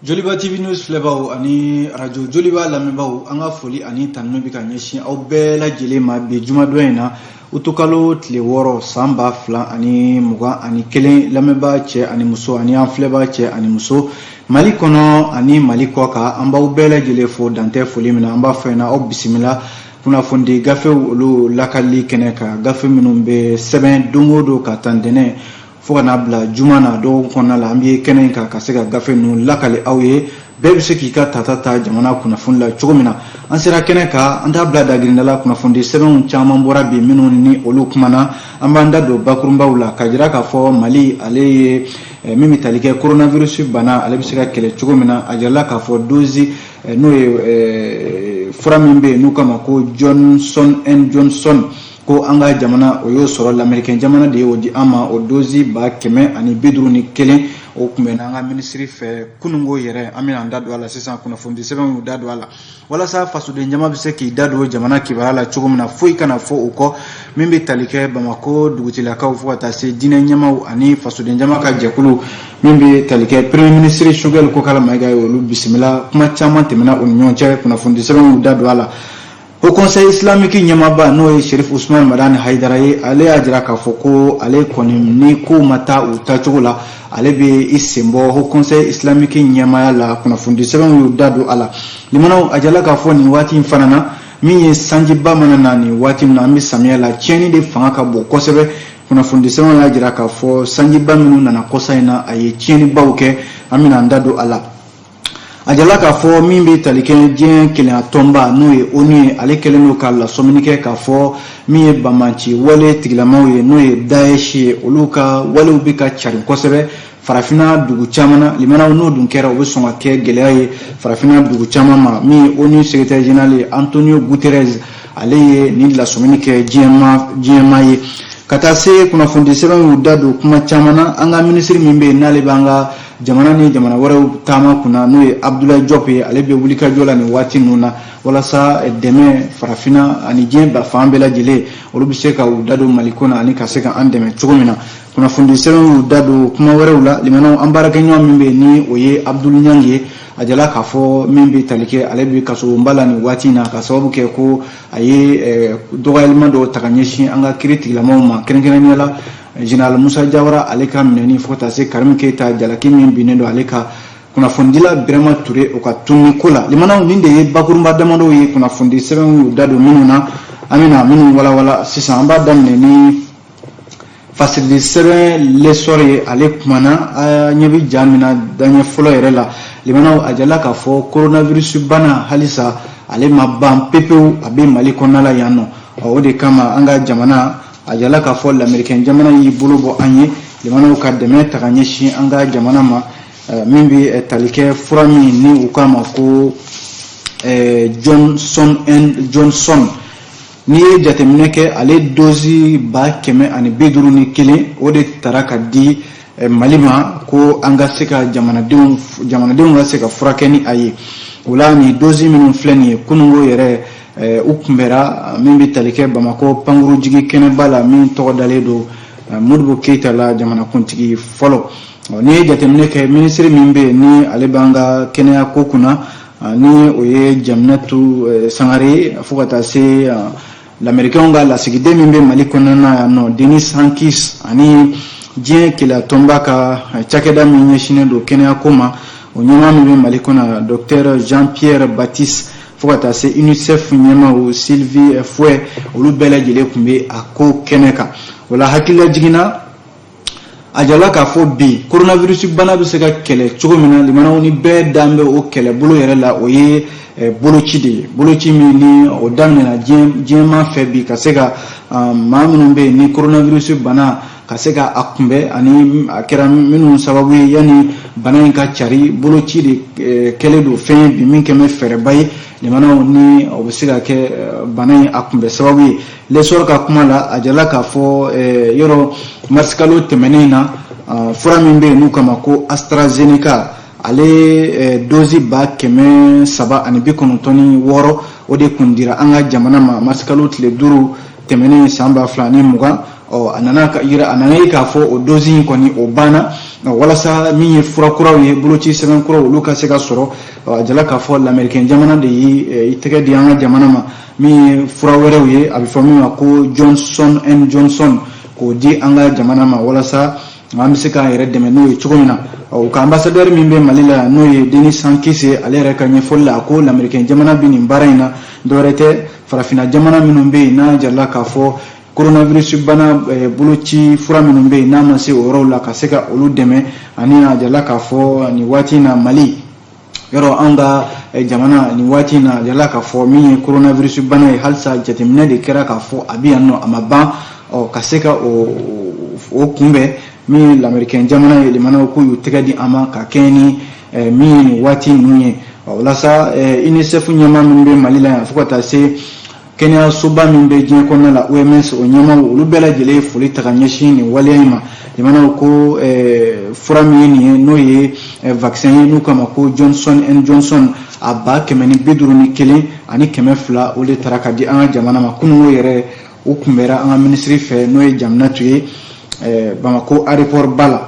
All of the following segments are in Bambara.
Joliba TV News filɛbaw ani radio Joliba lamɛnbaaw, an ka foli ani tanuni bɛ ka ɲɛsin aw bɛɛ lajɛlen ma bi jumadon in na, utukalo tile 6, san 2021. Lamɛnbaa cɛ ani muso ani an filɛbaa cɛ ani muso, Mali kɔnɔ ani Mali kɔ kan, an b'aw bɛɛ lajɛlen fo dantɛ foli min na. An b'a fɔ ɲɛna, aw bisimila kunnafonidi gafew olu lakalili kɛnɛ kan, gafe minnu bɛ sɛbɛn don o don ka ta ntɛnɛn fo ka n'a bila juma na dɔgɔkun kɔnɔna la. An bɛ kɛnɛ in kan ka se ka gafe ninnu lakali aw ye, bɛɛ bɛ se k'i ka tata ta jamana kunnafoni la cogo min na. An sera kɛnɛ kan, an t'a bila dagirinda la. Kunnafonidi sɛbɛnw caman bɔra bi minnu ni olu kumana, an b'an da don bakurunbaw la ka jira k'a fɔ Mali ale ye min bɛ tali kɛ coronavirus bana, ale bɛ se ka kɛlɛ cogo min na. A jirala k'a fɔ dosi n'o ye fura min bɛ yen n'u k'a ma ko Johnson and Johnson, ko an ka jamana o y'o sɔrɔ, lamɛrikɛn jamana de y'o di an ma. O dosi 151, o tun bɛ n'an ka minisiri fɛ kununko yɛrɛ. An bɛna an da don a la sisan. Kunnafonidi sɛbɛnw y'u da don a la walasa fasoden jama bɛ se k'i da don jamana kibaruya la cogo min na, foyi kana fɔ o kɔ. Min bɛ tali kɛ Bamakɔ dugutigilakaw fo ka taa se diinɛ ɲɛmaaw ani fasoden jama ka jɛkulu min bɛ tali kɛ premier ministre Choguel Kokalla Maïga ye, olu bisimila. Kuma caman tɛmɛna u ni ɲɔgɔn cɛ, kunnafonidi sɛbɛnw y'u da don a la. Haut Conseil islamique ɲɛmaaba, n'o ye Cherif Ousmane Madani Haidara ye, ale y'a jira k'a fɔ ko ale kɔni, ni kow ma taa u taacogo la, ale bɛ i sen bɔ Haut Conseil islamique ɲɛmaaya la. Kunnafonidi sɛbɛnw y'u da don a la. Limanaw, a jirala k'a fɔ nin waati in fana na, min ye sanjiba mana na nin waati min na, an bɛ samiya la, tiɲɛni de fanga ka bon kosɛbɛ. Kunnafonidi sɛbɛnw y'a jira k'a fɔ sanjiba minnu nana kɔsa in na, a ye tiɲɛnibaw kɛ. An bɛna an da don a la. A jirala k'a fɔ min bɛ tali kɛ diɲɛ kelenya tɔnba, n'o ye ONU ye, ale kɛlen don ka lasɔmini kɛ k'a fɔ min ye banbanci wale tigilamaw ye, n'o ye Daesh ye, olu ka walew bɛ ka carin kosɛbɛ farafinna dugu caman na. Limanaw, n'o dun kɛra, o bɛ sɔn ka kɛ gɛlɛya ye farafinna dugu caman ma. Min ye ONU secrétaire général ye, Antonio Guterres, ale ye nin lasɔmini kɛ diɲɛma ye. Ka taa se kunnafonidi sɛbɛnw y'u da don kuma caman na. An ka minisiri min bɛ yen, n'ale b'an ka jamana ni jamana wɛrɛw taama kunna, n'o ye Abdoulaye Diop ye, ale bɛ wulikajɔ la nin waati ninnu na walasa dɛmɛ farafinna ani diɲɛ fan bɛɛ lajɛlen, olu bɛ se ka u da don Maliko na ani ka se ka an dɛmɛ cogo min na. Kunnafonidi sɛbɛnw y'u da don kuma wɛrɛw la. Limanaw, an baarakɛɲɔgɔn min bɛ yen, ni o ye Abdoul Niang ye, a jala k'a fɔ min bɛ tali kɛ, ale bɛ kasobonba la nin waati in na, ka sababu kɛ ko a ye dɔgɔyalima dɔw ta ka ɲɛsin an ka kiiri tigilamaw ma, kɛrɛnkɛrɛnnenya la général Musa Jawara, ale ka minɛni, fo ka taa se Karim Keita jalaki min binnen don ale ka kunnafonidila Birama Ture, o ka tununi ko la. Limanaw, nin de ye bakurunba damadɔw ye kunnafonidi sɛbɛnw y'u da don minnu na, an bɛna minnu walawala sisan. An b'a daminɛ ni fasirili sɛbɛn L'Essor ye. Ale kumana, a ɲɛ bɛ ja min na daɲɛ fɔlɔ yɛrɛ la. Limanaw, a jala k'a fɔ coronavirus bana, halisa ale ma ban pepewu, a bɛ Mali kɔnɔna la yan nɔ. O de kama an ka jamana, a jala k'a fɔ lamɛrikɛn jamana y'i bolo bɔ an ye, limanaw, ka dɛmɛ ta ka ɲɛsin an ka jamana ma, min bɛ tali kɛ fura min ni u k'a ma ko Johnson and Johnson. N'i ye jateminɛ kɛ, ale dosi 151, o de tara ka di Mali ma ko an ka se ka jamanadenw ka se ka furakɛ ni a ye. O la, nin dosi minnu filɛ nin ye, kununko yɛrɛ u kunbɛra min bɛ tali kɛ Bamakɔ pankurujigi kɛnɛba la, min tɔgɔ dalen don Modibo Keyita la, jamanakuntigi fɔlɔ. N'i ye jateminɛ kɛ, minisiri min bɛ yen, ni ale b'an ka kɛnɛya ko kunna, ni o ye Jaminatu Sangare ye, fo ka taa se lamɛrikɛnw ka lasigiden min bɛ Mali kɔnɔna na yan nɔ, Denis Hankis, ani diɲɛ kelenya tɔnba ka cakɛda min ɲɛsinnen don kɛnɛya ko ma, o ɲɛmaa min bɛ Mali kɔnɔ, docteur Jean Pierre Baptiste, fo ka taa se UNICEF ɲɛmaaw Sylvie Fouet, olu bɛɛ lajɛlen tun bɛ a ko kɛnɛ kan. O la, hakilila jiginna, a jala k'a fɔ bi coronavirus bana bɛ se ka kɛlɛ cogo min na, limanaw, ni bɛɛ dan bɛ o kɛlɛbolo yɛrɛ la, o ye boloci de ye. Boloci min ni o daminɛna diɲɛmaa fɛ bi, ka se ka maa minnu bɛ yen ni coronavirus bana, ka se ka a kunbɛn, ani a kɛra minnu sababu ye yanni bana in ka cari, boloci de kɛlen don fɛn ye bi min kɛmɛ fɛɛrɛba ye, limanaw, ni o bɛ se ka kɛ bana in a kunbɛn sababu ye. L'Essor ka kuma la, a jala k'a fɔ yɔrɔ marisikalo tɛmɛnen na, fura min bɛ yen n'u kama ko AstraZeneca, ale dosi 396, o de kun dira an ka jamana ma marisikalo tile 5 tɛmɛnen san 2020. Ɔ, a nana ka yira, a nana ye k'a fɔ o dose in kɔni, o banna. Walasa min ye fura kuraw ye, boloci sɛbɛn kuraw, olu ka se ka sɔrɔ, a jala k'a fɔ lamɛrikɛn jamana de y'i tɛgɛ di an ka jamana ma, min ye fura wɛrɛw ye, a bɛ fɔ min ma ko Johnson and Johnson, k'o di an ka jamana ma walasa an bɛ se k'an yɛrɛ dɛmɛ n'o ye cogo min na. U ka ambassadeur min bɛ Mali la, n'o ye Denis Sankise, ale yɛrɛ ka ɲɛfɔli la, a ko lamɛrikɛn jamana bɛ nin baara in na, dɔwɛrɛ tɛ, farafinna jamana minnu bɛ yen n'a jarala k'a fɔ coronavirus bana boloci fura minnu bɛ yen n'a ma se o yɔrɔw la, ka se ka olu dɛmɛ. Ani a jarala k'a fɔ nin waati in na, Mali yɔrɔ, an ka jamana, nin waati in na, a jarala k'a fɔ min ye coronavirus bana ye, halisa jateminɛ de kɛra k'a fɔ a bɛ yan nɔ, a ma ban. Ɔ, ka se ka o kunbɛn, min ye lamɛrikɛn jamana ye, limanaw k'u y'u tɛgɛ di an ma ka kɛɲɛ ni min ye nin waati ninnu ye. Walasa UNICEF ɲɛmaa min bɛ Mali la yan, fo ka taa se kɛnɛyasoba min bɛ diɲɛ kɔnɔna la, OMS, o ɲɛmaaw, olu bɛɛ lajɛlen ye foli ta ka ɲɛsin nin waleya in ma. Jamanaw ko fura min ye nin ye, n'o ye vaccin ye, n'u k'a ma ko Johnson and Johnson, a 151,200, o de taara ka di an ka jamana ma kununko yɛrɛ. O kunbɛra an ka minisiri fɛ, n'o ye Jaminatu ye, Bamako aéroport ba la.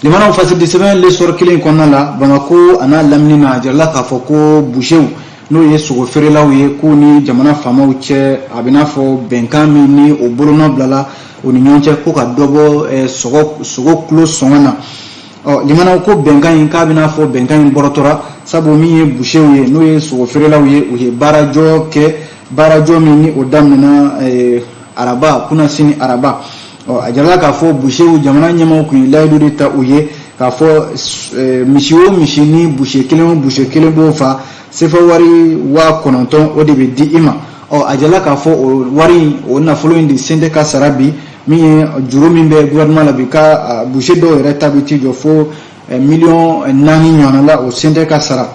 Limanaw, fasidi sɛbɛn L'Essor kelen kɔnɔna la, Bamako a n'a lamini na, a jirala k'a fɔ ko busew, n'o ye sogo feerelaw ye, k'u ni jamana faamaw cɛ, a bɛ n'a fɔ bɛnkan min ni o bolonɔ bilala u ni ɲɔgɔn cɛ, ko ka dɔ bɔ sogo kilo sɔngɔ na. Ɔ, limanaw, ko bɛnkan in, k'a bɛna fɔ bɛnkan in bɔrɔtɔra, sabu min ye busew ye, n'o ye sogo feerelaw ye, u ye baarajɔ kɛ, baarajɔ min ni o daminɛna araba kunasini araba. Ɔ, a jirala k'a fɔ busew, jamana ɲɛmaaw tun ye layidu de ta u ye k'a fɔ misi o misi ni buse kelen o buse kelen b'o fa, sefa wari 9000, o de bɛ di i ma. Ɔ, a jirala k'a fɔ o wari in, o nafolo in de sen tɛ ka sara bi. Min ye juru min bɛ gouvernement la bi, ka buse dɔw yɛrɛ ta bɛ t'i jɔ fo miliyɔn 4 ɲɔgɔnna la, o sen tɛ ka sara.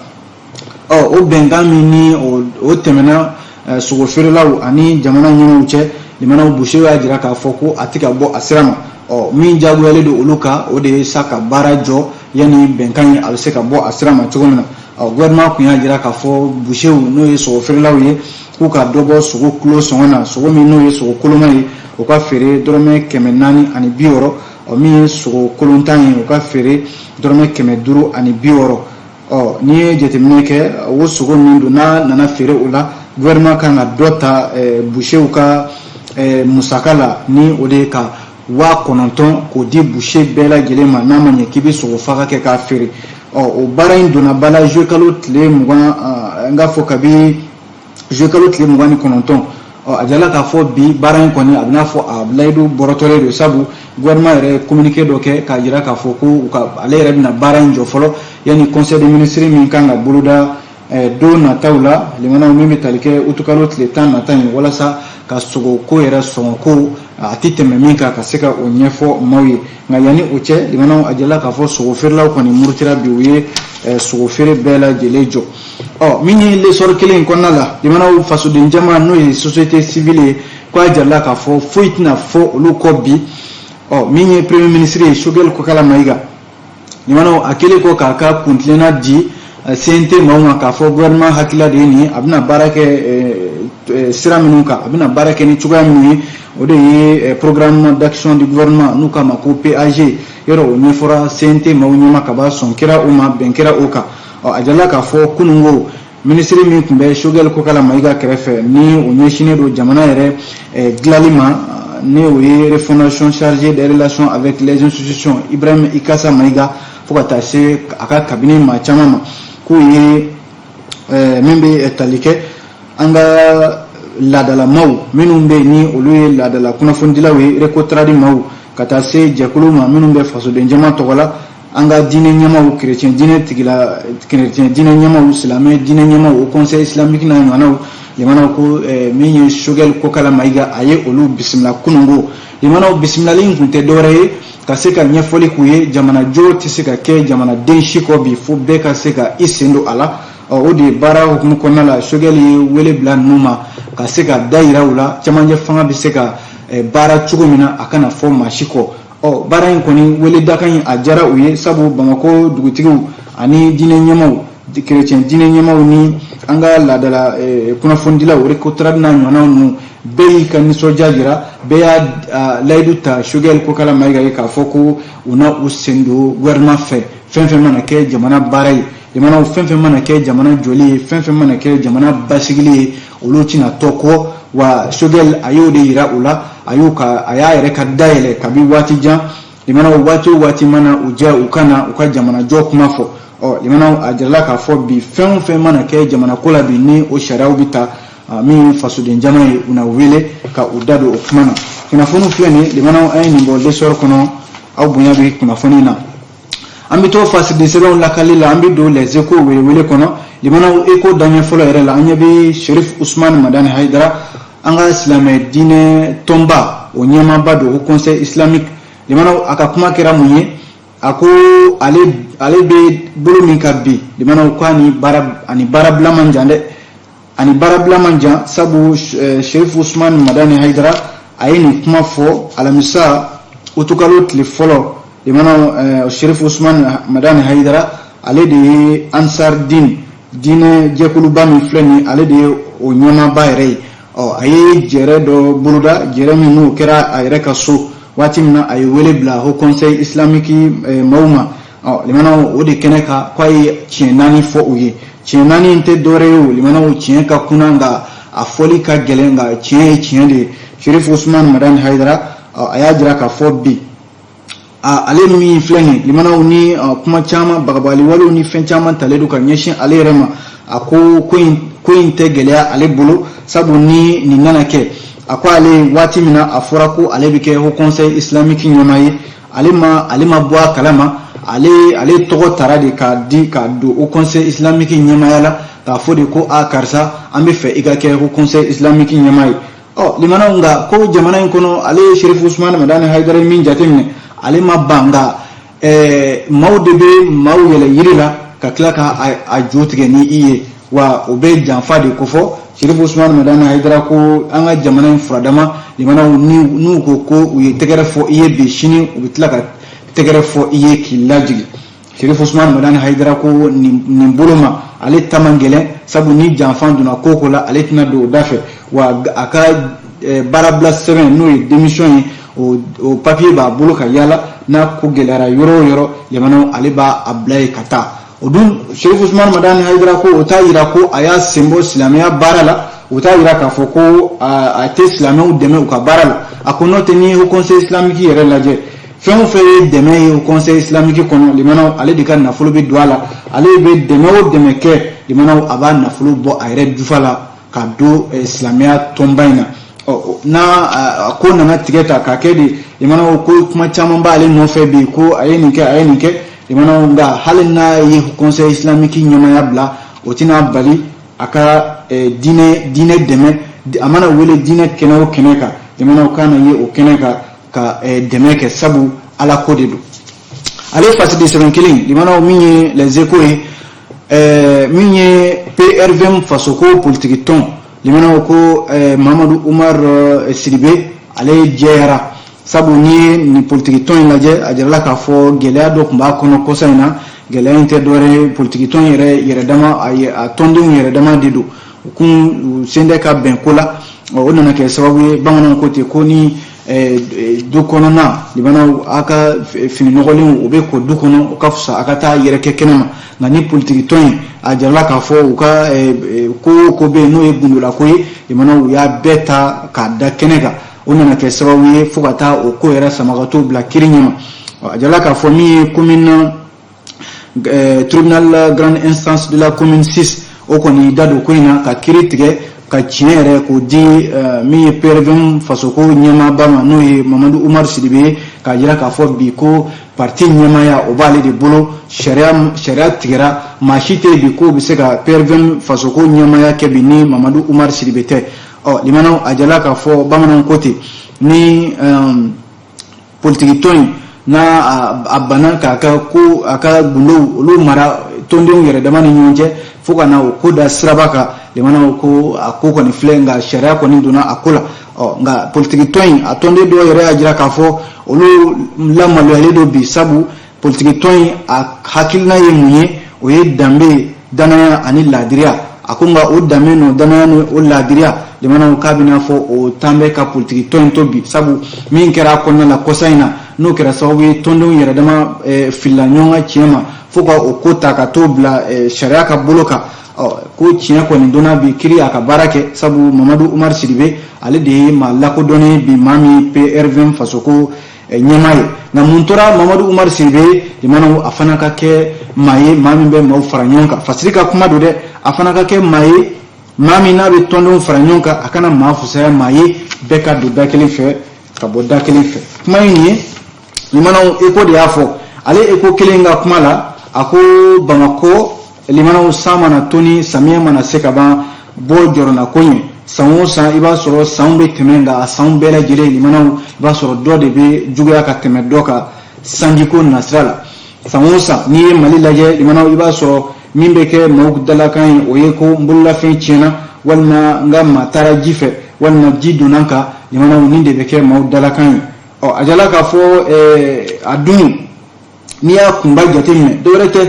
Ɔ, o bɛnkan min ni o tɛmɛna sogo feerelaw ani jamana ɲɛmaaw cɛ, limanaw, buse y'a jira k'a fɔ ko a tɛ ka bɔ a sira ma. Ɔ, min diyagoyalen don olu kan, o de ye sa ka baara jɔ yanni bɛnkan in a bɛ se ka bɔ a sira ma cogo min na. Ɔ, gouvernement tun y'a jira k'a fɔ busew, n'o ye sogo feerelaw ye, k'u ka dɔ bɔ sogo kilo sɔngɔ na. Sogo min n'o ye sogo koloma ye, o ka feere dɔrɔmɛ 460. Ɔ, min ye sogo kolontan ye, o ka feere dɔrɔmɛ 560. Ɔ, n'i ye jateminɛ kɛ, o sogo min don n'a nana feere o la, gouvernement kan ka dɔ ta busew ka musaka la, ni o de ye ka 9000 k'o di buse bɛɛ lajɛlen ma, n'a ma ɲɛ k'i bɛ sogo faga kɛ k'a feere. Ɔ, o baara in donna ba la juillet kalo tile 20, n k'a fɔ kabi juillet kalo tile 29. Ɔ, a jirala k'a fɔ bi baara in kɔni, a bɛ n'a fɔ a layidu bɔrɔtɔlen don, sabu gouvernement yɛrɛ ye communiqué dɔ kɛ k'a jira k'a fɔ ko u ka ale yɛrɛ bɛna baara in jɔ fɔlɔ yanni conseil des ministres min kan ka boloda don nataw la, limanaw, min bɛ tali kɛ utukalo tile 10 nata in, walasa ka sogo ko yɛrɛ sɔngɔ ko a tɛ tɛmɛ min kan, ka se ka o ɲɛfɔ maaw ye. Nka yanni o cɛ, limanaw, a jirala k'a fɔ sogo feerelaw kɔni murutira bi, u ye sogo feere bɛɛ lajɛlen jɔ. Ɔ, min ye L'Essor kelen in kɔnɔna la, limanaw, fasoden jama, n'o ye société civile ye, ko a jirala k'a fɔ foyi tɛna fɔ olu kɔ bi. Ɔ, min ye premier ministre ye, Choguel Kokala Mayiga, limanaw, a kɛlen kɔ k'a ka kuntilenna di CNT maaw ma, k'a fɔ gouvernement hakilila de ye nin ye, a bɛna baara kɛ sira minnu kan, a bɛna baara kɛ ni cogoya minnu ye, o de ye programme d'action du gouvernement, n'u k'a ma ko PAG. Yɔrɔ o ɲɛfɔra CNT maaw ɲɛma ka ban, sɔn kɛra o ma, bɛn kɛra o kan. Ɔ, a jirala k'a fɔ kununko minisiri min tun bɛ Choguel Kokala Mayiga kɛrɛfɛ, ni o ɲɛsinnen don jamana yɛrɛ dilanli ma, ni o ye refondation, chargé des relations avec les institutions, Ibrahim Ikasa Mayiga, fo ka taa se a ka cabinet maa caman ma, k'o ye min bɛ tali kɛ an ka laadalamaw minnu bɛ yen, ni olu ye laadala kunnafonidilaw ye, Recotrad maaw, ka taa se jɛkulu ma minnu bɛ fasoden jama tɔgɔ la, an ka diinɛ ɲɛmaw, chrétien diinɛ tigila, chrétien diinɛ ɲɛmaw, silamɛ diinɛ ɲɛmaw, o conseil islamique n'a ɲɔgɔnnaw. Limanaw, ko min ye Choguel Kokala Mayiga, a ye olu bisimila kununko. Limanaw, bisimilali in tun tɛ dɔwɛrɛ ye ka se ka ɲɛfɔli k'u ye, jamanajɔ tɛ se ka kɛ jamanaden si kɔ bi, fo bɛɛ ka se ka i sen don a la. Ɔ, o de ye baara hukumu kɔnɔna la, Choguel ye wele bila ninnu ma ka se ka da yira u la, cɛmancɛ fanga bɛ se ka baara cogo min na, a kana fɔ maa si kɔ. Ɔ, baara in kɔni, wele dakan in, a diyara u ye, sabu Bamakɔ dugutigiw ani diinɛ ɲɛmaw Kerecɛn diinɛ ɲɛmaaw ni an ka laadala kunnafonidilaw, Recotrad n'a ɲɔgɔnnaw ninnu, bɛɛ y'i ka nisɔndiya jira, bɛɛ y'a layidu ta Choguel Kokala Mayiga ye k'a fɔ ko u na u sen don gouvernement fɛ. Fɛn fɛn mana kɛ jamana baara ye, jamana fɛn fɛn mana kɛ jamana jɔli ye, fɛn fɛn mana kɛ jamana basigili ye, olu tɛna tɔ kɔ. Wa Choguel a y'o de yira u la, a y'o ka a y'a yɛrɛ ka dayɛlɛ kabi waati jan. Limanaw, waati o waati mana u diya, u ka na u ka jamanajɔ kuma fɔ. Ɔ limanaw, a jirala k'a fɔ bi, fɛn o fɛn mana kɛ jamana ko la bi, ni o sariyaw bɛ ta, min ye fasoden jama ye, u na wele ka u da don o kuma na. Kunnafoniw filɛ nin, limanaw, an ye nin bɔ L'Essor kɔnɔ. Aw bonya bɛ kunnafoni na. An bɛ to fasidi sɛbɛnw lakali la, an bɛ don Les Échos welewele kɔnɔ. Limanaw, Écho daɲɛ fɔlɔ yɛrɛ la, an ɲɛ bɛ Sherif Usman Madani Hayidara, an ka silamɛ diinɛ tɔnba, o ɲɛmaaba don, Haut Conseil islamique. Limanaw, a ka kuma kɛra mun ye? A ko ale bɛ bolo min kan bi, limanaw, ko ani baarabila man jan dɛ, ani baarabila man jan. Sabu Sherif Usman Madani Hayidara a ye nin kuma fɔ alamisa utukalo tile fɔlɔ. Limanaw, Sherif Usman Madani Hayidara, ale de ye Ansar Din diinɛ jɛkuluba min filɛ nin, ale de ye o ɲɛmaaba yɛrɛ ye. Ɔ a ye jɛrɛ dɔ boloda, jɛrɛ min n'o kɛra a yɛrɛ ka so, waati min na a ye wele bila Haut Conseil islamique maaw ma. Ɔ limanaw, o de kɛnɛ kan k'a ye tiɲɛ naani fɔ u ye. Tiɲɛ naani in tɛ dɔwɛrɛ ye o, limanaw, tiɲɛ ka kunna nka a fɔli ka gɛlɛn, nka tiɲɛ ye tiɲɛ de ye. Sherif Usman Madani Hayidara, a y'a jira k'a fɔ bi, ale min filɛ nin, limanaw, ni kuma caman, bagabagali walew ni fɛn caman talen don ka ɲɛsin ale yɛrɛ ma, a ko ko in tɛ gɛlɛya ale bolo. Sabu ni nin nana kɛ, a ko ale, waati min na a fɔra ko ale bɛ kɛ Haut Conseil islamique ɲɛmaa ye, ale ma bɔ a kalama. Ale tɔgɔ tara de k'a di k'a don Haut Conseil islamique ɲɛmaaya la, k'a fɔ de ko a karisa, an bɛ fɛ i ka kɛ Haut Conseil islamique ɲɛmaa ye. Ɔ limanaw, nka ko jamana in kɔnɔ, ale ye Sherif Usman Madani Hayidara min jateminɛ, ale ma ban, nka maaw de bɛ maaw yɛlɛ yiri la ka tila ka a jo tigɛ ni i ye, wa o bɛ janfa de kofɔ. Sherif Usman Madani Hayidara ko an ka jamana in furadama, limanaw, n'u ko ko u ye tɛgɛrɛ fɔ i ye bi, sini u bɛ tila ka tɛgɛrɛ fɔ i ye k'i lajigin. Sherif Usman Madani Hayidara ko nin bolo ma, ale ta man gɛlɛn, sabu ni janfa donna ko ko la, ale tɛna don o da fɛ. Wa a ka baarabila sɛbɛn, n'o ye démission ye, o papier b'a bolo ka yala. N'a ko gɛlɛyara yɔrɔ o yɔrɔ, limanaw, ale b'a a bila yen ka taa. O dun, Sherif Usman Madani Hayidara ko o t'a yira ko a y'a sen bɔ silamɛya baara la, o t'a yira k'a fɔ ko a tɛ silamɛw dɛmɛ u ka baara la. A ko n'o tɛ, n'i ye Haut Conseil islamique yɛrɛ lajɛ, fɛn o fɛn ye dɛmɛ ye Haut Conseil islamique kɔnɔ, limanaw, ale de ka nafolo bɛ don a la. Ale bɛ dɛmɛ o dɛmɛ kɛ, limanaw, a b'a nafolo bɔ a yɛrɛ jufa la ka don silamɛya tɔnba in na. Ɔ n'a ko nana tigɛ ta k'a kɛ de, limanaw, ko kuma caman b'ale nɔfɛ bi, ko a ye nin kɛ, a ye nin kɛ, limanaw, nka hali n'a ye Conseil islamique ɲɛmaaya bila, o tɛna bali a ka diinɛ dɛmɛ. A mana wele diinɛ kɛnɛ o kɛnɛ kan, limanaw, k'a na ye o kɛnɛ kan ka dɛmɛ kɛ, sabu ala ko de don. Ale fasidi sɛbɛn kelen, limanaw, min ye Les Échos ye, min ye PRVM fasoko politiki tɔn, limanaw, ko Mamadu Umar Sidibe, ale jɛyara. Sabu n'i ye nin politiki tɔn in lajɛ, a jirala k'a fɔ gɛlɛya dɔ tun b'a kɔnɔ kɔsa in na. Gɛlɛya in tɛ dɔwɛrɛ ye, politiki tɔn yɛrɛ yɛrɛ dama, a tɔndenw yɛrɛ dama de don, u kun u sen tɛ ka bɛn ko la. O nana kɛ sababu ye, bamananw ko ten ko ni du kɔnɔna, limanaw, a ka fini nɔgɔlenw o bɛ ko du kɔnɔ, o ka fisa a ka taa yɛrɛ kɛ kɛnɛ ma. Nka ni politiki tɔn in, a jirala k'a fɔ u ka ko o ko bɛ yen n'o ye gundolako ye, limanaw, u y'a bɛɛ ta k'a da kɛnɛ kan. O nana kɛ sababu ye fo ka taa o ko yɛrɛ sama ka t'o bila kiri ɲɛma. A jirala k'a fɔ min ye commune tribunal grande instance de la commune 6, o kɔni da don ko in na ka kiri tigɛ ka tiɲɛ yɛrɛ k'o di min ye PRVM fasoko ɲɛmaaba ma, n'o ye Mamadu Umaru Sidibe ye, k'a jira k'a fɔ bi ko parti ɲɛmaaya o b'ale de bolo. Sariya tigɛra, maa si tɛ yen bi k'o bɛ se ka PRVM fasoko ɲɛmaaya kɛ bi ni Mamadu Umaru Sidibe tɛ. Ɔ limanaw, a jala k'a fɔ bamananw ko ten, ni politiki tɔn in n'a a banna k'a ka ko a ka gundow olu mara tɔndenw yɛrɛ dama ni ɲɔgɔn cɛ, fo ka na o ko da siraba kan, limanaw, ko a ko kɔni filɛ, nka sariya kɔni donna a ko la. Ɔ nka politiki tɔn in a tɔnden dɔw yɛrɛ y'a jira k'a fɔ olu lamaloyalen don bi, sabu politiki tɔn in a hakilina ye mun ye? O ye danbe danaya ani laadiriya. A ko nka o danbe n'o danaya ni o laadiriya, limanaw, k'a bɛna fɔ o tan bɛ ka politiki tɔn in to bi, sabu min kɛra a kɔnɔna la kɔsa in na, n'o kɛra sababu ye tɔndenw yɛrɛ dama filila ɲɔgɔn ka tiɲɛ ma fo ka o ko ta ka t'o bila sariya ka bolo kan. Ɔ, ko tiɲɛ kɔni donna bi, kiri a ka baara kɛ, sabu Mamadu Umar Sidibe, ale de ye maa lakodɔnnen bi, maa min PRVM fasoko ɲɛmaa ye. Nka mun tora Mamadu Umar Sidibe, limanaw, a fana ka kɛ maa ye, maa min bɛ maaw fara ɲɔgɔn kan. Fasiri ka kuma don dɛ. A fana ka kɛ maa ye, maa min n'a bɛ tɔndenw fara ɲɔgɔn kan, a kana maa fusaya maa ye, bɛɛ ka don da kelen fɛ ka bɔ da kelen fɛ. Kuma ye nin ye, limanaw, Eko de y'a fɔ. Ale Eko kelen ka kuma la, a ko Bamakɔ, limanaw, san mana toni, samiyɛ mana se ka ban, bɔ jɔrɔna ko ɲɛ. San o san, i b'a sɔrɔ sanw bɛ tɛmɛ, nka a sanw bɛɛ lajɛlen, limanaw, i b'a sɔrɔ dɔ de bɛ juguya ka tɛmɛ dɔ kan sanjiko nasira la. San o san, n'i ye Mali lajɛ, limanaw, i b'a sɔrɔ min bɛ kɛ maaw dalakan ye, o ye ko n bololafɛn tiɲɛna, walima n ka maa taara ji fɛ, walima ji donna n kan. Limanaw, nin de bɛ kɛ maaw dalakan ye. Ɔ, a jala k'a fɔ a dun, n'i y'a kunba jateminɛ, dɔwɛrɛ tɛ,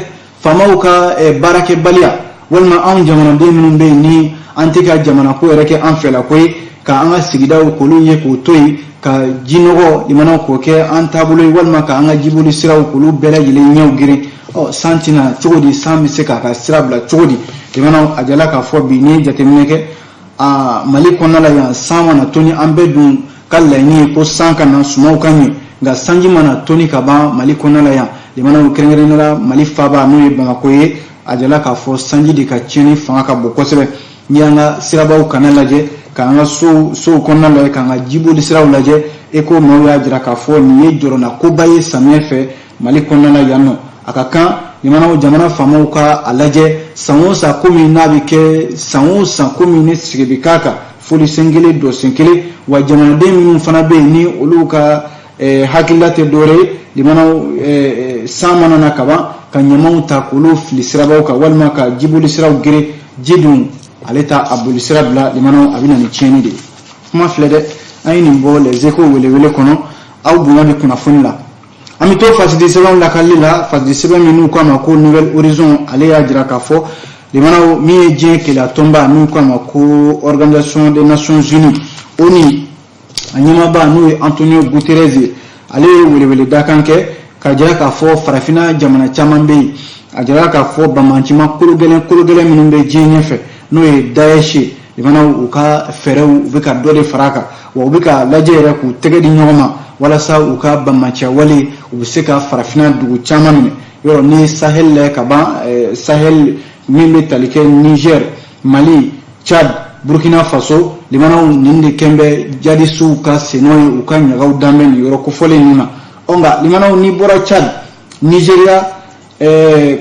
faamaw ka baarakɛbaliya, walima anw jamanaden minnu bɛ yen ni an tɛ ka jamanako yɛrɛ kɛ an fɛlako ye, ka an ka sigidaw k'olu ye k'o to yen, ka jinɔgɔ, limanaw, k'o kɛ an taabolo ye, walima ka an ka jiboli siraw k'olu bɛɛ lajɛlen ɲɛw geren. Ɔ, san tɛna cogo di? San bɛ se k'a ka sira bila cogo di? Limanaw, a jala k'a fɔ bi, n'i ye jateminɛ kɛ aa Mali kɔnɔna la yan, san mana toni, an bɛɛ dun ka laɲini ye ko san ka na, sumaw ka ɲɛ. Nka sanji mana toni ka ban Mali kɔnɔna la yan, limanaw, kɛrɛnkɛrɛnnenya la Mali faaba, n'o ye Bamakɔ ye, a jala k'a fɔ sanji de ka tiɲɛni fanga ka bon kosɛbɛ. N'i y'an ka sirabaw kana lajɛ, k'an ka sow kɔnɔna lajɛ, k'an ka jiboli siraw lajɛ, e ko maaw y'a jira k'a fɔ nin ye jɔrɔna koba ye samiyɛ fɛ Mali kɔnɔna la yan nɔ. A ka kan, limanaw, jamana faamaw ka a lajɛ san o san, komi n'a bɛ kɛ san o san, komi ni sigi bɛ k'a kan foli sen kelen dɔ sen kelen. Wa jamanaden minnu fana bɛ yen ni olu ka hakilila tɛ dɔwɛrɛ ye, limanaw, san mana na kaban, ka ɲamanw ta k'olu fili sirabaw kan, walima ka jiboli siraw geren, ji dun ale ta a boli sira bila, limanaw, a bɛ na ni tiɲɛni de ye. Kuma filɛ dɛ, an ye nin bɔ Les Échos welewele kɔnɔ. Aw bonya bɛ kunnafoni la. An bɛ to fasidi sɛbɛnw lakalili la. Fasidi sɛbɛn min n'u k'a ma ko Nouvel Horizon, ale y'a jira k'a fɔ, limanaw, min ye diɲɛ kelenya tɔnba n'u k'a ma ko Organisation des Nations Unies, ONU, a ɲɛmaaba n'o ye Antonio Guterres ye, ale ye welewele dakan kɛ k'a jira k'a fɔ farafinna jamana caman bɛ yen. A jira k'a fɔ banbaancima kologɛlɛn kologɛlɛn minnu bɛ diɲɛ ɲɛfɛ, n'o ye Daesh ye, limanaw, u ka fɛɛrɛw, u bɛ ka dɔ de fara a kan, wa u bɛ ka lajɛ yɛrɛ k'u tɛgɛ di ɲɔgɔn ma walasa u ka banbaanciya wale, u bɛ se ka farafinna dugu caman minɛ. Yɔrɔ ni ye Sahel lajɛ ka ban, Sahel min bɛ tali kɛ Niger, Mali, Tchad, Burkina Faso, limanaw, nin de kɛn bɛ jadisiw ka sennɔ ye, u ka ɲagaw dan bɛ nin yɔrɔ kofɔlen ninnu na. Ɔ, nka limanaw, n'i bɔra Tchad, Nigeria,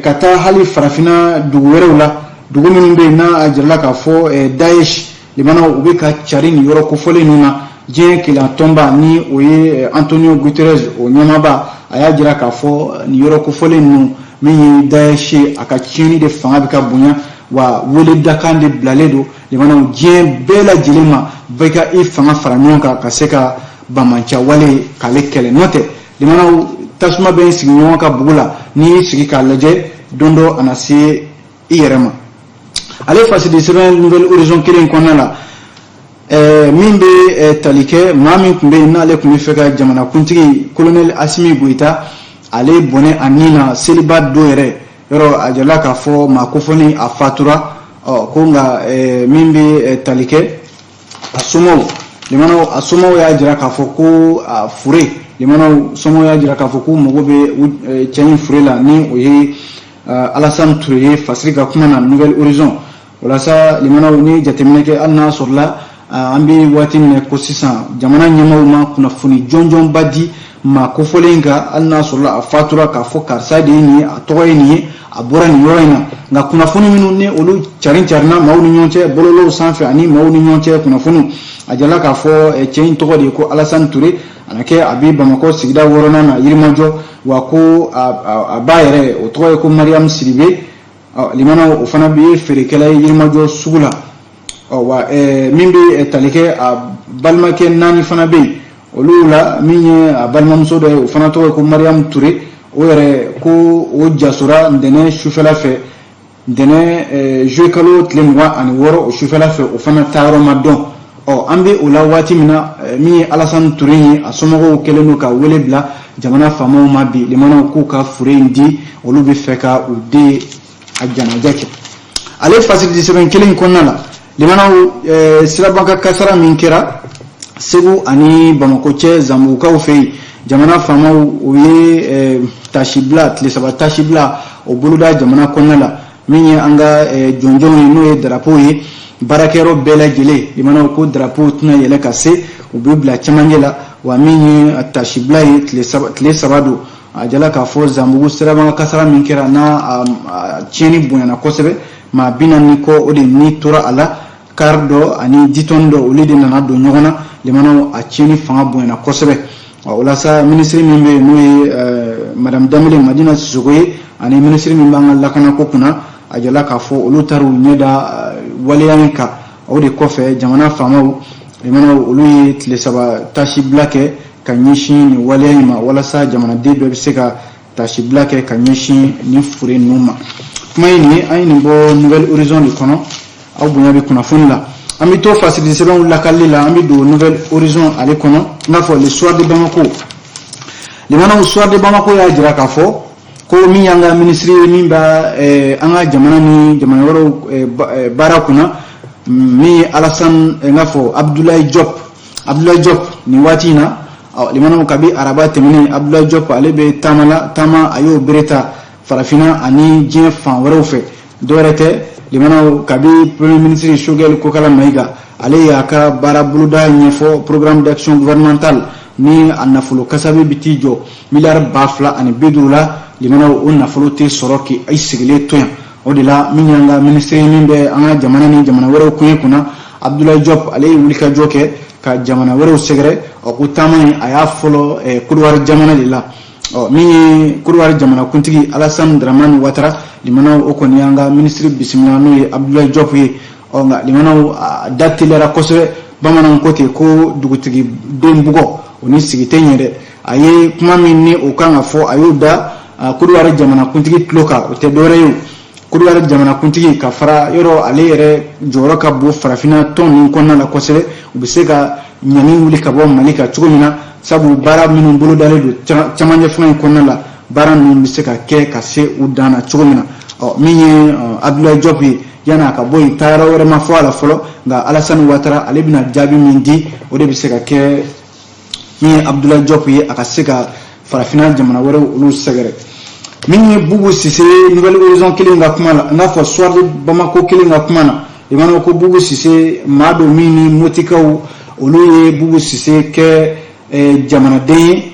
ka taa hali farafinna dugu wɛrɛw la, dugu minnu bɛ yen n'a a jirala k'a fɔ Daesh, limanaw, u bɛ ka cari nin yɔrɔ kofɔlen ninnu na, diɲɛ kelenya tɔnba ni o ye Antonio Guterres, o ɲɛmaaba, a y'a jira k'a fɔ nin yɔrɔ kofɔlen ninnu, min ye Daesh ye, a ka tiɲɛni de fanga bɛ ka bonya, wa wele dakan de bilalen don, limanaw, diɲɛ bɛɛ lajɛlen ma, bɛɛ ka i fanga fara ɲɔgɔn kan ka se ka banbaanciya wale k'ale kɛlɛ. N'o tɛ, limanaw, tasuma bɛ sigiɲɔgɔn ka bugu la, n'i y'i sigi k'a lajɛ, don dɔ a na se i yɛrɛ ma. Ale fasidi sɛbɛn Nouvel Horizon kelen kɔnɔna la, min bɛ tali kɛ maa min tun bɛ yen n'ale tun bɛ fɛ ka jamanakuntigi Colonel Asimi Goyita, ale bɔnɛ a ni na seliba don yɛrɛ yɔrɔ, a jirala k'a fɔ maa kofɔlen a fatura. Ɔ, ko nka min bɛ tali kɛ a somɔgɔw, limanaw, a somɔgɔw y'a jira k'a fɔ ko a fure, limanaw, somɔgɔw y'a jira k'a fɔ k'u mago bɛ cɛ in fure la, ni o ye Alassane Touré ye. Fasiri ka kuma na Nouvel Horizon. Walasa, limanaw, ni jateminɛ kɛ, hali n'a sɔrɔla an bɛ waati min na ko sisan, jamana ɲɛmaaw ma kunnafoni jɔnjɔnba di maa kofɔlen kan, hali n'a sɔrɔla a fatura, k'a fɔ karisa de ye nin ye, a tɔgɔ ye nin ye, a bɔra nin yɔrɔ in na. Nka kunnafoni minnu ni olu carin carinna maaw ni ɲɔgɔn cɛ bɔlɔlɔw sanfɛ ani maaw ni ɲɔgɔn cɛ kunnafoniw, a jala k'a fɔ cɛ in tɔgɔ de ye ko Alassane Touré. A na kɛ a bɛ Bamakɔ sigida wɔɔrɔnan na, Yirimajɔ. Wa ko a ba yɛrɛ, o tɔgɔ ye ko Mariam Sidibe. Limanaw, o fana bɛ feerekɛla ye Yirimajɔ sugu la. Wa min bɛ tali kɛ a balimakɛ naani fana bɛ yen, olu la min ye a balimamuso dɔ ye, o fana tɔgɔ ye ko Mariam Touré. O yɛrɛ ko o jasora ntɛnɛn sufɛla fɛ. Ntɛnɛn juillet kalo tile 26, o sufɛla fɛ, o fana taayɔrɔ ma dɔn. Ɔ, an bɛ o la waati min na, min ye Alassane Touré ye, a somɔgɔw kɛlen don ka wele bila jamana faamaw ma bi, limanaw, k'u ka fure in di, olu bɛ fɛ ka u den a janaja kɛ. Ale fasiridi sɛbɛn kelen in kɔnɔna la, limanaw, siraba kasara min kɛra Segu ani Bamakɔ cɛ Zanbugukaw fɛ yen, jamana faamaw u ye tasibila, tile 3 tasibila, o boloda jamana kɔnɔna la. Min ye an ka jɔnjɔnw ye, n'o ye drapeau ye, baarakɛyɔrɔ bɛɛ lajɛlen, limanaw, ko drapeau tɛna yɛlɛ ka se, u bɛ bila cɛmancɛ la. Wa min ye tasibila ye, tile 3 don. A jala k'a fɔ Zanbugu siraba kasara min kɛra, n'a tiɲɛni bonyana kosɛbɛ, maa 40 kɔ o de ni tora a la. Car dɔ ani ditɔn dɔ, olu de nana don ɲɔgɔn na. Limanaw, a tiɲɛni fanga bonyana kosɛbɛ. O la sa, minisiri min bɛ yen, n'o ye madame Danbele Madina Sisoko ye, ani minisiri min b'an ka lakanako kunna, a jala k'a fɔ olu taara u ɲɛ da waleya in kan. O de kɔfɛ, jamana faamaw, limanaw, olu ye tile 3 tasibila kɛ ka ɲɛsin nin waleya in ma, walasa jamanaden bɛɛ bɛ se ka tasibila kɛ ka ɲɛsin nin fure ninnu ma. Kuma ye nin ye, an ye nin bɔ Nouvel Horizon de kɔnɔ. Aw bonya bɛ kunnafoni la. An bɛ to fasiri sɛbɛnw lakalili la, an bɛ don Nouvel Horizon ale kɔnɔ, n n'a fɔ Le Soir de Bamako. Limanaw, Soir de Bamako y'a jira k'a fɔ ko min y'an ka minisiri ye, min b'a an ka jamana ni jamana wɛrɛw baara kunna, min ye Alassane, n k'a fɔ Abdoulaye Diop. Abdoulaye Diop, nin waati in na, limanaw, kabi araba tɛmɛnen, Abdoulaye Diop ale bɛ taama la. Taama a y'o bere ta farafinna ani diɲɛ fan wɛrɛw fɛ. Dɔwɛrɛ tɛ, limanaw, kabi premier ministre Choguel Kokala Maïga ale y'a ka baara boloda ɲɛfɔ, programme d'action gouvernementale, ni a nafolo kasabi bɛ t'i jɔ miliyari 2050 la, limanaw, o nafolo tɛ sɔrɔ k'i sigilen to yan. O de la, min y'an ka ministre min bɛ an ka jamana ni jamana wɛrɛw koɲɛ kunna, Abdoulaye Diop, ale ye wulikajɔ kɛ ka jamana wɛrɛw sɛgɛrɛ. Ɔ, ko taama in, a y'a fɔlɔ Kodowari jamana de la. Ɔ, min ye Kodowari jamanakuntigi Alassane Dramane Ouattara, limanaw, o kɔni y'an ka minisiri bisimila, n'o ye Abdoulaye Diop ye. Ɔ, nka limanaw, a da teliyara kosɛbɛ. Bamananw ko ten ko dugutigi den bugɔ, o ni sigi tɛ ɲɛ dɛ. A ye kuma min ni o kan ka fɔ, a y'o da Kodowari jamanakuntigi tulo kan. O tɛ dɔwɛrɛ ye o, Kodowari jamanakuntigi ka fara yɔrɔ, ale yɛrɛ jɔyɔrɔ ka bon farafinna tɔn ninnu kɔnɔna la kosɛbɛ. U bɛ se ka ɲani wuli ka bɔ Mali kan cogo min na, sabu baara minnu bolodalen don camancɛ fanga in kɔnɔna la, baara ninnu bɛ se ka kɛ ka se u dan na cogo min na. Ɔ, min ye Abdoulaye Diop ye, yanni a ka bɔ yen, taayɔrɔ wɛrɛ ma fɔ a la fɔlɔ. Nka Alassane Ouattara ale bɛna jaabi min di, o de bɛ se ka kɛ min ye Abdoulaye Diop ye, a ka se ka farafinna jamana wɛrɛw olu sɛgɛrɛ. Min ye Boubou Cissé, Nouvel Horizon kelen ka kuma la, n k'a fɔ Soir de Bamako kelen ka kuma na, i b'a dɔn ko Boubou Cissé maa don min ni Motikaw, olu ye Boubou Cissé kɛ jamanaden ye,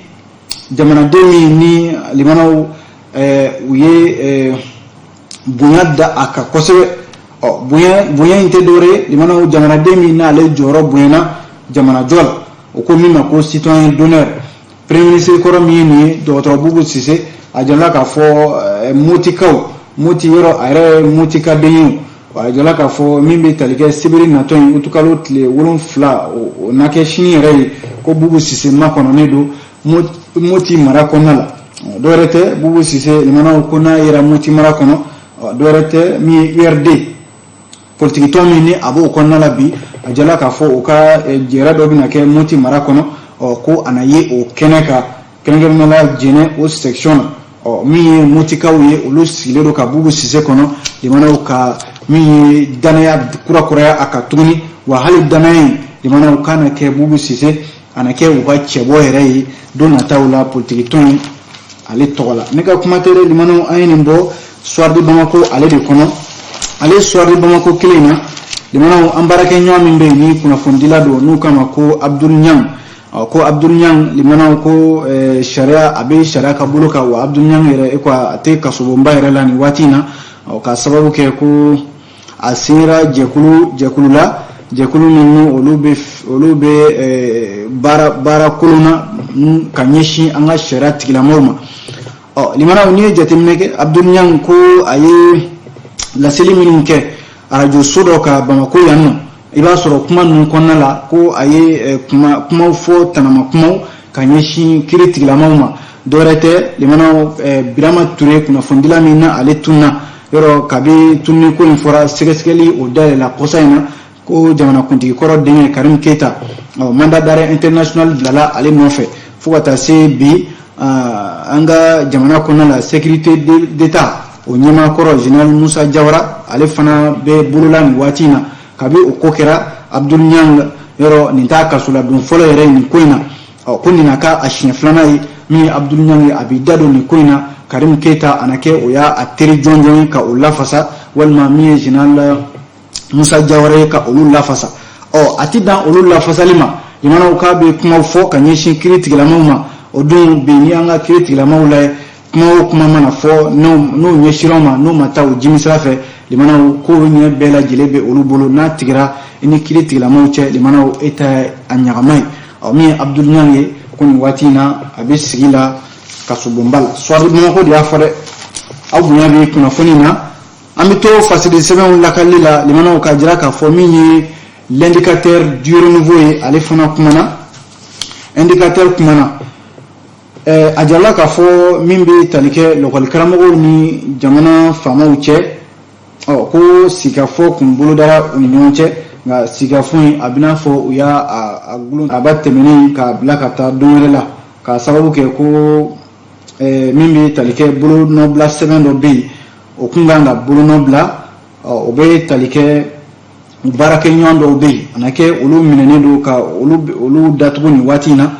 jamanaden min ni limanaw u ye bonya da a kan kosɛbɛ. Ɔ, bonya in tɛ dɔwɛrɛ ye, limanaw, jamanaden min n'ale jɔyɔrɔ bonyana jamanajɔ la, o ko min ma ko citoyen d'honneur. Premier ministre kɔrɔ min ye nin ye, dɔgɔtɔrɔ Boubou Cissé, a jirala k'a fɔ Motikaw, Moti yɔrɔ, a yɛrɛ ye Motikaden ye. A jirala k'a fɔ min bɛ tali kɛ sibiri natɔ in, utukalo tile 7, o na kɛ sini yɛrɛ ye, ko Boubou Cissé makɔnɔnen don Moti mara kɔnɔna la. Dɔwɛrɛ tɛ, Boubou Cissé, limanaw, ko n'a yera Moti mara kɔnɔ, dɔwɛrɛ tɛ, min ye URD politiki tɔn min ni a b'o kɔnɔna la bi, a jala k'a fɔ u ka jɛrɛ dɔ bɛna kɛ Moti mara kɔnɔ. Ɔ, ko a na ye o kɛnɛ kan, kɛrɛnkɛrɛnnenya la Jɛnɛ o section na. Ɔ, min ye Motikaw ye, olu sigilen don ka Boubou Cissé kɔnɔ, limanaw, ka min ye danaya kurakuraya a kan tuguni. Wa hali danaya in, limanaw, k'a na kɛ Boubou Cissé, a na kɛ u ka cɛbɔ yɛrɛ ye don nataw la politiki tɔn in ale tɔgɔ la. Ne ka kuma tɛ dɛ, limanaw, an ye nin bɔ Soir de Bamako ale de kɔnɔ. Ale Soir de Bamako kelen in na, limanaw, an baarakɛɲɔgɔn min bɛ yen ni kunnafonidila don, n'u k'a ma ko Abdoul Niang, ko Abdoul Niang, limanaw, ko sariya, a bɛ sariya ka bolo kan. Wa Abdoul Niang yɛrɛ, e ko a tɛ kasobonba yɛrɛ la nin waati in na, ka sababu kɛ ko a sera jɛkulu la, jɛkulu min olu bɛ baara kolon na ka ɲɛsin an ka sariya tigilamɔgɔw ma. Ɔ, limanaw, n'i ye jateminɛ kɛ, Abdoul Niang ko a ye laseli minnu kɛ arajo so dɔ ka Bamako yan nɔ, i b'a sɔrɔ kuma ninnu kɔnɔna la, ko a ye kumaw fɔ, tanama kumaw ka ɲɛsin kiiri tigilamaw ma. Dɔwɛrɛ tɛ, limanaw, Birama Ture, kunnafonidila min na ale tunna. Yɔrɔ kabi tununi ko in fɔra, sɛgɛsɛgɛli o dayɛlɛla kɔsa in na ko jamanakuntigi kɔrɔ denkɛ Karim Keyita, mandat d'arrêt international bilala ale nɔfɛ. Fo ka taa se bi, an ka jamana kɔnɔna la, sécurité d'État o ɲɛmaa kɔrɔ général Musa Jawara, ale fana bɛ bolola nin waati in na. Kabi o ko kɛra, Abdul Ɲang, yɔrɔ nin t'a kasoladon fɔlɔ yɛrɛ nin ko in na. Ɔ ko nin na k'a siɲɛ filanan ye min ye Abdul Ɲang ye, a b'i da don nin ko in na. Karim Keyita a na kɛ o y'a teri jɔnjɔn ye ka o lafasa, walima min ye général Musa Jawara ye, ka olu lafasa. Ɔ a ti dan olu lafasali ma, jamanaw k'a bɛ kumaw fɔ ka ɲɛsin kiiri tigilamaw ma. O don bi, ni an ka kiiri tigilamaw lajɛ, kuma o kuma mana fɔ n'o ɲɛsiraw ma, n'o ma taa o jimi sira fɛ, limanaw ko ɲɛ bɛɛ lajɛlen bɛ olu bolo. N'a tigɛra i ni kiiri tigilamaw cɛ, limanaw, e ta a ɲagama ye. Ɔ min ye Abdul Ɲang ye, ko nin waati in na a bɛ sigi la kasobonba la. Soir de Bamako de y'a fɔ dɛ. Aw bonya bɛ kunnafoni na. An bɛ to fasidi sɛbɛnw lakalili la, limanaw, k'a jira k'a fɔ min ye L'Indicateur du Renouveau ye, ale fana kumana. Indicateur kumana, a jirala k'a fɔ min bɛ tali kɛ lɔkɔli karamɔgɔw ni jamana faamaw cɛ, ɔ ko sigikafɔ kun bolodara u ni ɲɔgɔn cɛ, nka sigikafɔ in, a bɛna fɔ u y'a a gulon araba tɛmɛnen k'a bila ka taa don wɛrɛ la, k'a sababu kɛ ko min bɛ tali kɛ bolonɔbila sɛbɛn dɔ bɛ yen, o kun kan ka bolonɔ bila. O bɛ tali kɛ baarakɛɲɔgɔn dɔw bɛ yen, a na kɛ olu minɛnen don ka olu datugu nin waati in na.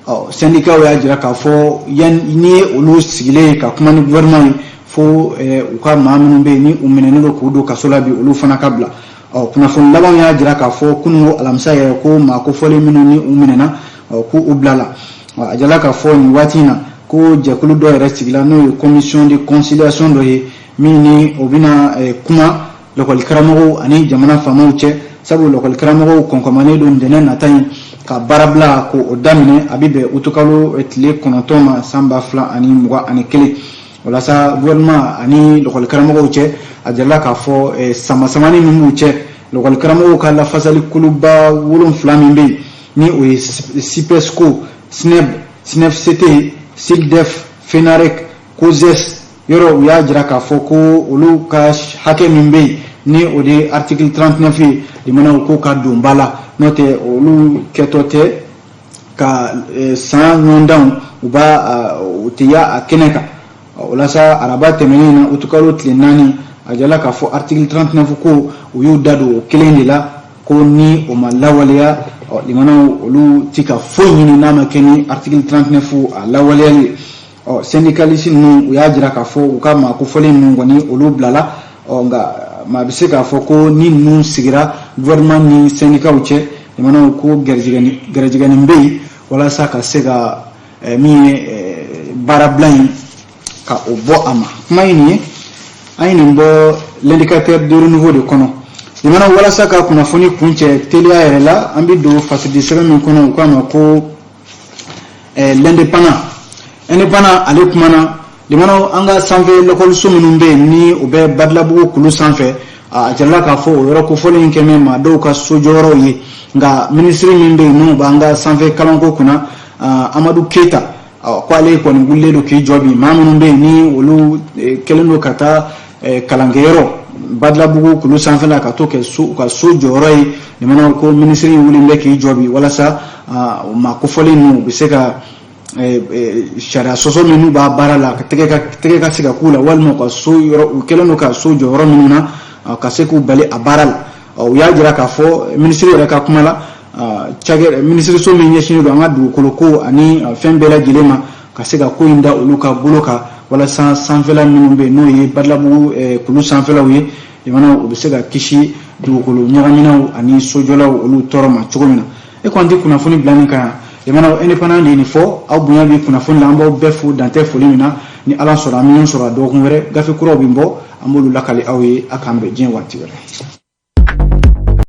Ɔ syndicats y'a jira k'a fɔ yan n'i ye olu sigilen ye ka kuma ni gouvernement ye, fo u ka maa minnu bɛ yen ni u minɛnen don k'u don kaso la bi, olu fana ka bila. Ɔ kunnafoni labanw y'a jira k'a fɔ kununko alamisa yɛrɛ, ko maa kofɔlen minnu ni u minɛna, k'u u bilala. A jirala k'a fɔ nin waati in na ko jɛkulu dɔ yɛrɛ sigila, n'o ye commission de conciliation dɔ ye, min ni o bɛna kuma lɔkɔli karamɔgɔw ani jamana faamaw cɛ, sabu lɔkɔli karamɔgɔw kɔnkɔmanen don ntɛnɛn nata in ka baarabila k'o daminɛ. A bɛ bɛn utukalo tile 9 ma san 2021. Walasa gouvernement ani lɔkɔli karamɔgɔw cɛ, a jirala k'a fɔ sama-samani min b'u cɛ, lɔkɔli karamɔgɔw ka lafasali kuluba 7 min bɛ yen, ni o ye SYPESCO, SNEB, SYNEFCT, SYLDEF, FENAREC, COSES, yɔrɔ u y'a jira k'a fɔ ko olu ka hakɛ min bɛ yen, ni o de ye article 39 ye, limanaw, ko ka don ba la, n'o tɛ olu kɛtɔ tɛ ka san ɲɔgɔndanw u b'a u tɛ ya a kɛnɛ kan. Walasa araba tɛmɛnen na, utukalo tile 4, a jirala k'a fɔ article 39 ko u y'u da don o kelen de la, ko ni o ma lawaleya, limanaw, olu ti ka foyi ɲini n'a ma kɛ ni article 39 a lawaleyali ye. Ɔ syndicaliste ninnu, u y'a jira k'a fɔ u ka maa kofɔlen ninnu kɔni, olu bilala. Ɔ nka maa bɛ se k'a fɔ ko ni ninnu sigira gouvernement ni syndicats cɛ, limanaw, ko gɛrɛjɛgɛnin bɛ yen walasa ka se ka min ye baarabila in ka o bɔ a ma. Kuma in nin ye, an ye nin bɔ L'Indicateur du Renouveau de kɔnɔ. Limanaw, walasa ka kunnafoni kuncɛ teliya yɛrɛ la, an bɛ don fasidi sɛbɛn min kɔnɔ, u k'a ma ko L'Indépendant. Indépendant ale kumana, limanaw, an ka sanfɛ lɔkɔliso minnu bɛ yen, ni o bɛ Badilabugu kulu sanfɛ, a jirala k'a fɔ o yɔrɔ kofɔlen in kɛmɛ maa dɔw ka sojɔyɔrɔw ye. Nka minisiri min bɛ yen n'o b'an ka sanfɛ kalanko kunna, Amadu Keyita, ko ale kɔni wulilen don k'i jɔ bi, maa minnu bɛ yen ni olu kɛlen don ka taa kalankɛyɔrɔ Badilabugu kulu sanfɛla ka to kɛ so u ka so jɔyɔrɔ ye, limanaw, ko minisiri wulilen bɛ k'i jɔ bi walasa maa kofɔlen ninnu u bɛ se ka sariya sɔsɔ minnu b'a baara la, ka tɛgɛ ka se ka k'u la, walima u ka so yɔrɔ u kɛlen don ka so jɔyɔrɔ minnu na, ka se k'u bali a baara la. U y'a jira k'a fɔ minisiri yɛrɛ ka kuma la, cakɛ minisiriso min ɲɛsinnen don an ka dugukolo ko ani fɛn bɛɛ lajɛlen ma, ka se ka ko in da olu ka bolo kan, walasa sanfɛla minnu bɛ yen, n'o ye Badilabugu kulu sanfɛlaw ye, jamanaw, u bɛ se ka kisi dugukolo ɲagaminaw ani sojɔlaw olu tɔɔrɔ ma cogo min na. E ko an tɛ kunnafoni bila nin kan yan. Jamanaw, Indépendant de ye nin fɔ. Aw bonya bɛ kunnafoni la, an b'aw bɛɛ fo dantɛ foli min na. Ni Ala sɔrɔ, an bɛ ɲɔgɔn sɔrɔ a dɔgɔkun wɛrɛ. Gafe kuraw bɛ bɔ, an b'olu lakali aw ye. A k'an bɛn diɲɛ waati wɛrɛ.